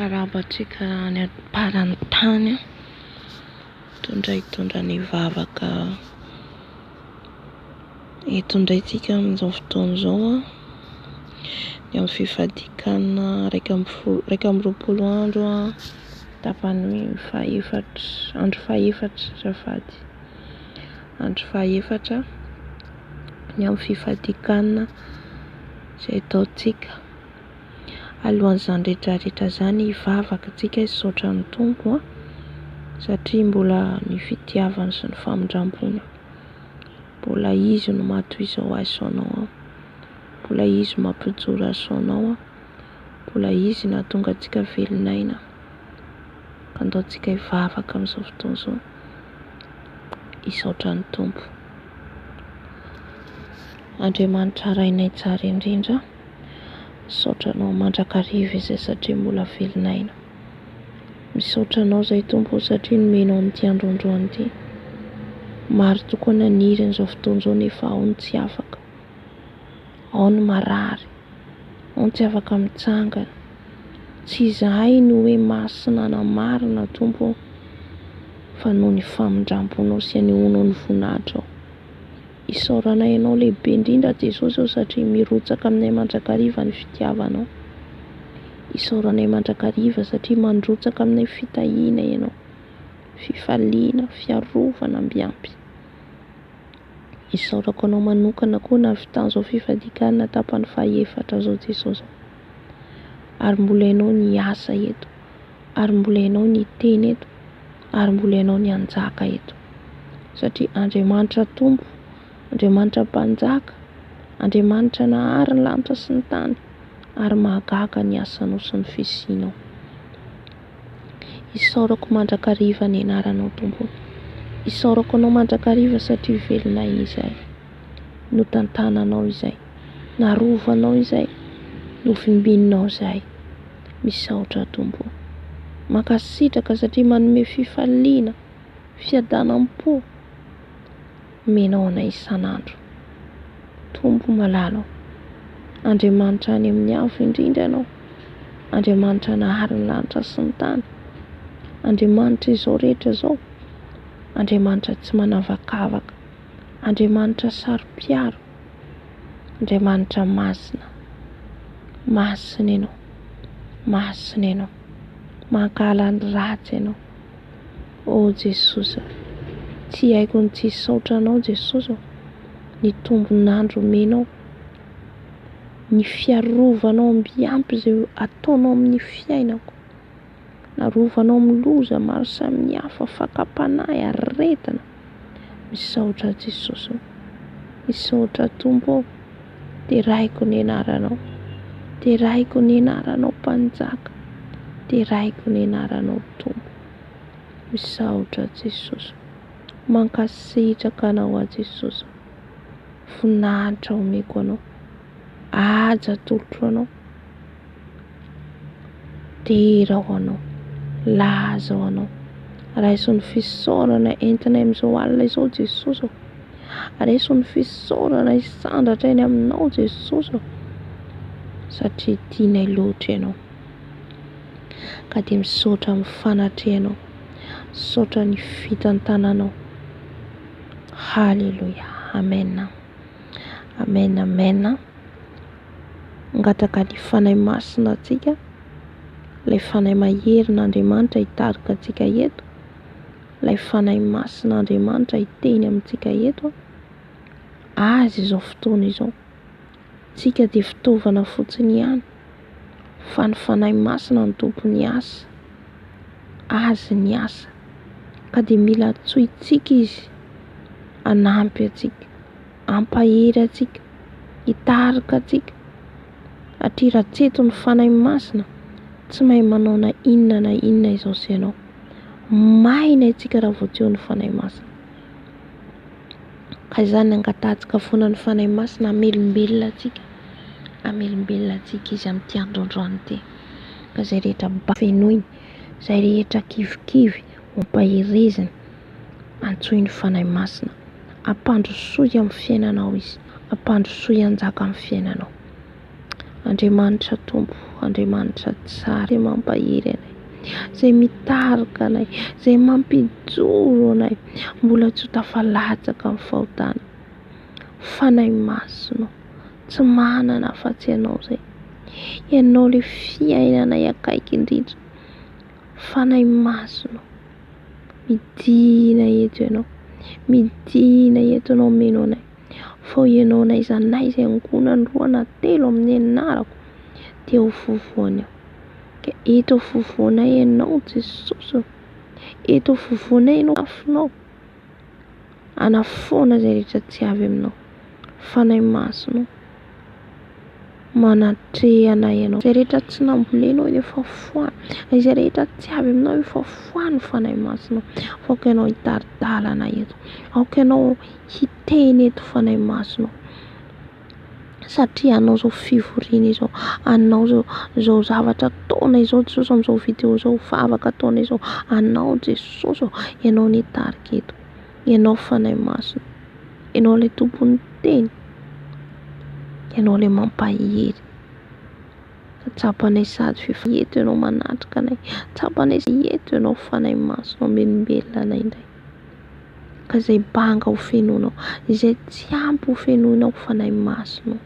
Miarahaba antsika any am-paran'ny tany an. Mitondra hitondra ny vavaka eto indray tsika amin'izao fotoana izao an. Ny amin'ny fifadikanana 11, 21 andro an, tapany fahefatra, andro fahefatra azafady, andro fahefatra ny amin'ny fifadikanana izay ataontsika. Alohan'izany rehetra rehetra izany hivavaka tsika hisaotra ny Tompo an, satria mbola ny fitiavany sy ny famindrampony, mbola Izy no maha-toy izao ahy sy anao an, mbola Izy mampijoro ahy sy anao an, mbola Izy nahatonga antsika velon'aina. Ka andao tsika hivavaka amin'izao fotoana izao, hisaotra ny Tompo. Andriamanitra Rainay tsara indrindra. Misaotra Anao mandrakariva izay satria mbola velon'aina. Misaotra Anao izay Tompo o satria nomenao an'ity andro androany ity. Maro tokoa naniry an'izao fotoana izao nefa ao ny tsy afaka. Ao ny marary. Ao ny tsy afaka mitsangana. Tsy izahay no hoe masina na marina Tompo o fa noho ny famindramponao sy anehoanao ny voninahitrao. Isaoranay Anao lehibe indrindra Jesosy ô satria mirotsaka aminay mandrakariva ny fitiavanao. Isaoranay mandrakariva satria mandrotsaka aminay fitahiana Ianao, fifaliana, fiarovana mbiampy. Isaorako Anao manokana koa nahavitan'izao fifadikanana tapany fahefatra izao Jesosy ô. Ary mbola Ianao ny hiasa eto, ary mbola Ianao ny hiteny eto, ary mbola Ianao ny hanjaka eto. Satria Andriamanitra Tompo, Andriamanitra Mpanjaka, Andriamanitra nahary ny lanitra sy ny tany, ary mahagaga ny asanao sy ny fisianao. Isaorako mandrakariva ny anaranao Tompo. Isaorako Anao mandrakariva satria velon'aina izahay. Notantananao izay, narovanao izay, novimbininao izahay. Misaotra Tompo. Mankasitraka satria manome fifaliana, fiadanam-po omenao anay isan'andro. Tompo malala ô, Andriamanitra any amin'ny avo indrindra Ianao, Andriamanitra nahary ny lanitra sy ny tany, Andriamanitra izao rehetra izao, Andriamanitra tsy manavakavaka, Andriamanitra saro-piaro, Andriamanitra masina, masina Ianao, masina Ianao, mankahala ny ratsy Ianao. Oh Jesosy ô, tsy haiko ny tsy hisaotra Anao Jesosy ô, ny tombon'andro omenao, ny fiarovanao ambiampy izay ataonao amin'ny fiainako. Narovanao amin'ny loza maro samihafa, fakam-panahy, aretina. Misaotra Jesosy ô. Misaotra Tompo ô. Deraiko ny anaranao. Deraiko ny anaranao Mpanjaka. Deraiko ny anaranao Tompo. Misaotra Jesosy. Mankasitraka Anao aho Jesosy. Voninahitra omeko Anao. Haja atolotro Anao. Dera ho Anao, laza ho Anao. Raiso ny fisaorana entinay amin'izao alina izao Jesosy ô. Raiso ny fisaorana hisandratra eny Aminao Jesosy ô. Satria tianay loatra Ianao. Ka dia misaotra amin'ny fanatrehanao. Misaotra ny fitantananao. Haleloia. Amen. Amen, amen. Mangataka ny Fanahy Masina antsika, ilay Fanahy maherin'Andriamanitra hitarika antsika eto, ilay Fanahy Masin'Andriamanitra hiteny amintsika eto, Azy izao fotoana izao. Tsika dia fitaovana fotsiny ihany, fa ny Fanahy Masina no tompon'ny asa, Azy ny asa, ka dia mila antsointsika Izy hanampy antsika. hampahery antsika, hitarika antsika, satria raha tsy eto ny Fanahy Masina, tsy mahay manao na inona na inona izao sy ianao. Maina isika raha vao tsy eo ny Fanahy Masina. Ka izany angatahantsika foana ny Fanahy Masina hamelombelona antsika, hamelombelona antsika Izy amin'ity andro androany ity. Ka izay rehetra fenoiny, izay rehetra kivikivy, hompahereziny, antsoy ny Fanahy Masina. Ampandrosoy amin'ny fiainanao Izy. Ampandrosoy hanjaka amin'ny fiainanao. Andriamanitra Tompo. Andriamanitra tsara, izay mampahery anay, izay mitarika anay, izay mampijoro anay, mbola tsy ho tafalatsaka amin'ny fahotana. Fanahy Masina ô, tsy manana afa-tsy Ianao izay. Ianao ilay fiainanay akaiky indrindra. Fanahy Masina ô, midina eto Ianao, midina eto Ianao mino anay. Fa Ianao n'aiza n'aiza iangonany roa na telo amin'ny anarako dia ho fofoana eo. Ka eto afovoanay Ianao Jesosy ô, eto afovoanay Ianao afonao. Hanafoana izay rehetra tsy avy aminao. Fanahy Masina ô, manatreha anay Ianao. Izay rehetra tsy nambolenao efa foana, izay rehetra tsy avy aminao efa foano Fanahy Masina ô. Aoka Ianao hitari-dalana eto, aoka Ianao hiteny eto Fanahy Masina ô. Satria anao izao fivoriana izao, anao izao izao zavatra ataonay izao Jesosy amin'izao video izao, vavaka ataonay izao, anao Jesosy ô, Ianao nitarika eto, Ianao Fanahy Masina, Ianao ilay Tompon'ny teny, Ianao ilay mampahery. Tsapanay sady f'efa eto Ianao manatrika anay, tsapanay eto Ianao Fanahy Masina mamelombelona anay indray. Ka izay banga ho fenoinao, izay tsy ampy ho fenoinao Fanahy Masina ô.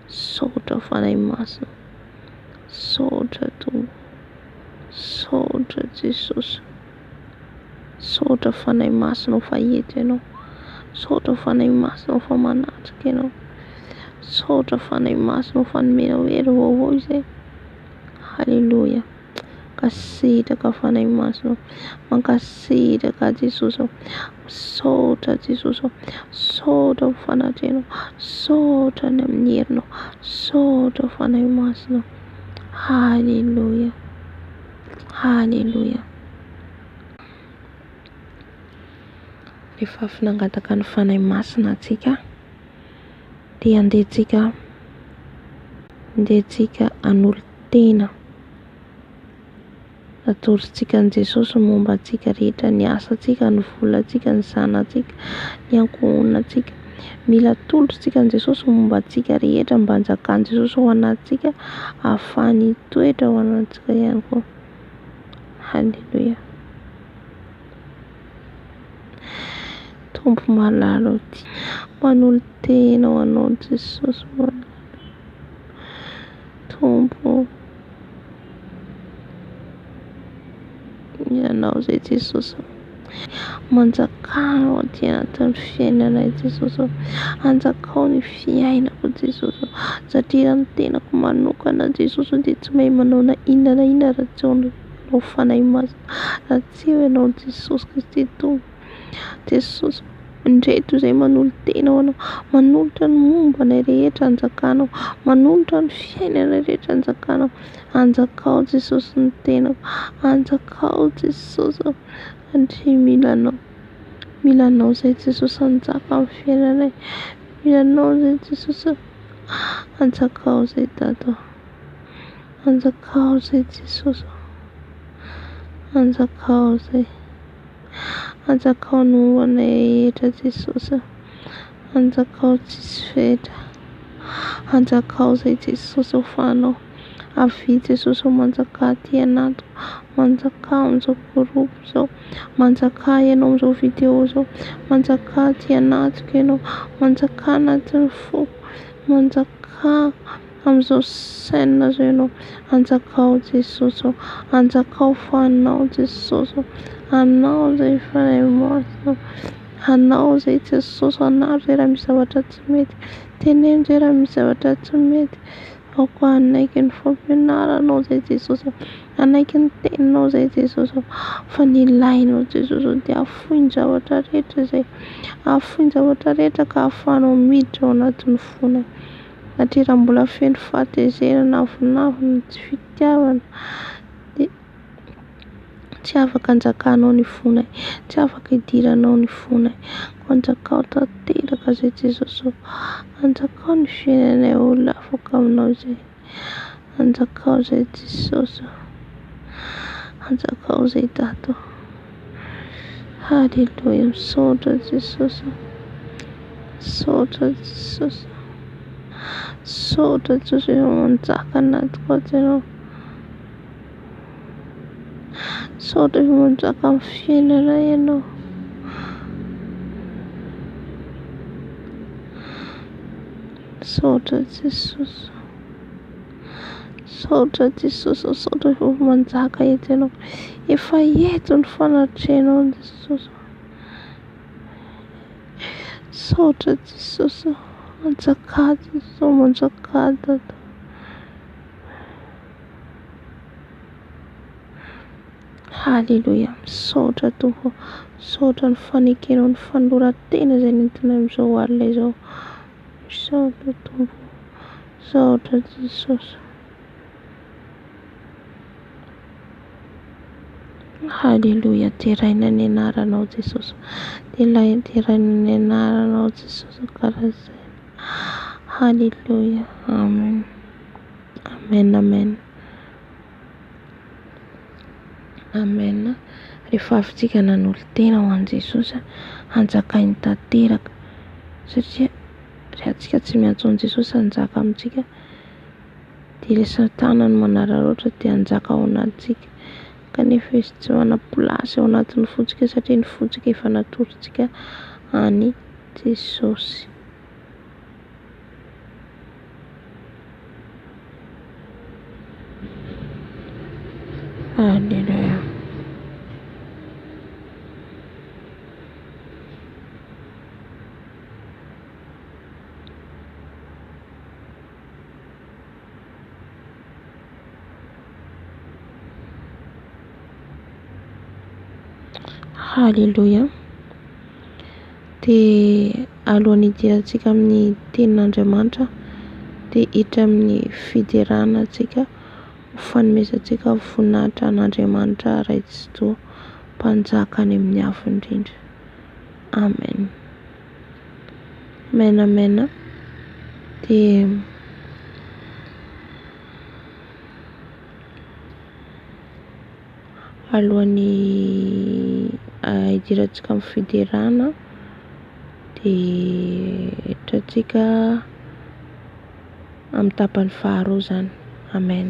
Misaotra Fanahy Masina, misaotra Tompo, misaotra Jesosy, misaotra Fanahy Masina fa eto Ianao, misaotra Fanahy Masina fa manatrika Ianao, misaotra Fanahy Masina fa nomenao hery vaovao izay. Haleloia. Mankasitraka Fanahy Masina ô. Mankasitraka Jesosy ô. Misaotra Jesosy ô. Misaotra amin'ny fanatrehanao. Misaotra ny amin'ny herinao. Misaotra Fanahy Masina ô. Haleloia. Haleloia. Rehefa avy nangataka ny Fanahy Masina antsika dia andeha tsika andeha tsika hanolo-tena. Atorontsika an'i Jesosy ny momba antsika rehetra, ny asantsika, ny volantsika, ny zanatsika, ny ankohonantsika. Mila atolotsika an'i Jesosy ny momba antsika rehetra mba hanjakan'i Jesosy ao anatintsika, ahafahany hitoetra ao anatintsika ihany koa. Haleloia. Tompo malala ô, manolo-tena ho anao Jesosy malala. Tompo ô. Ianao izay Jesosy ô. Manjakà ao aty anatin'ny fiainanay Jesosy ô. Anjakao ny fiainako Jesosy ô. Satria raha ny tenako manokana Jesosy ô dia tsy mahay manao na inona na inona raha tsy eo Ianao Fanahy Masina. Raha tsy eo Ianao Jesosy Kristy Tompo. Jesosy ô. Indreto izay manolo-tena ho Anao, manolotra ny momba anay rehetra hanjakanao, manolotra ny fiainanay rehetra hanjakanao. Anjakao Jesosy ny tenako, anjakao Jesosy ô, satria mila Anao, mila Anao izay Jesosy hanjaka amin'ny fiainanay, mila Anao izay Jesosy ô, anjakao izay Dada ô, anjakao izay Jesosy ô, anjakao izay. Anjakao ny momba anay rehetra Jesosy a. Anjakao tsisy fetra. Anjakao izay Jesosy ho fanao. Avia Jesosy ô manjakà aty anatiko. Manjakà amin'izao groupe izao. Manjakà ianao amin'izao vidéo izao. Manjakà aty anatiko ianao. Manjakà anatin'ny foko. Manjakà. Amin'izao scène zao ianao, anjakao Jesosy ô, anjakao fa anao Jesosy ô, anao izay Fanahy Masina ô, anao izay Jesosy ô, anaro izay raha misy zavatra tsy mety, teneno izay raha misy zavatra tsy mety, aoka hanaiky ny fampianaranao izay Jesosy ô, hanaiky ny teninao izay Jesosy ô, fa ny ilainao Jesosy ô dia hahafoy ny zavatra rehetra izay, hahafoy ny zavatra rehetra ka hahafahanao miditra ao anatin'ny fonay. Satria raha mbola feno fahatezerana, avonavona, tsy fitiavana dia tsy afaka anjakanao ny fonay, tsy afaka idiranao ny fonay. Koa anjakao tanteraka izay Jesosy ô, anjakao ny fiainanay olona afaka aminao izay, anjakao izay Jesosy ô, anjakao izay Dada ô. Haleloia, misaotra Jesosy ô. Misaotra Jesosy. Misaotra Jesosy efa manjaka anatiko ato Ianao. Misaotra efa manjaka amin'ny fiainanay Ianao. Misaotra Jesosy. Misaotra Jesosy, misaotra efa manjaka eto Ianao. Efa eto ny fanatrehanao Jesosy. Misaotra Jesosy, manjakà Jesosy, manjakà Dada. Haleloia, misaotra Tompo, misaotra ny fanekenao ny fanoloran-tena izay nentinao amin'izao alina izao. Misaotra Tompo, misaotra Jesosy. Haleloia, deraina ny anaranao Jesosy. Deraina ny anaranao Jesosy, ankalazaina. Haleloia, amen. Amen, amen. Amen. Rehefa avy tsika nanolo-tena ho an'i Jesosy, hanjakainy tanteraka. Satria raha tsika tsy miantso an'i Jesosy hanjaka amintsika, dia ilay satana no manararaotra dia hanjaka ao anatintsika. Kanefa izy tsy manam-pilasy ao anatin'ny fontsika satria ny fontsika efa natorontsika an'i Jesosy. Alléluia. Haleloia. Dia alohan'ny hidirantsika amin'ny tenin'Andriamanitra dia hiditra amin'ny fiderana antsika ho fanomezantsika voninahitra an'Andriamanitra Ray Tsitoha Mpanjaka any amin'ny avo indrindra. Amen. Amen amen. Dia alohan'ny hidirantsika amin'ny fiderana dia hiditra antsika amin'ny tapany faharoa izany. Amen.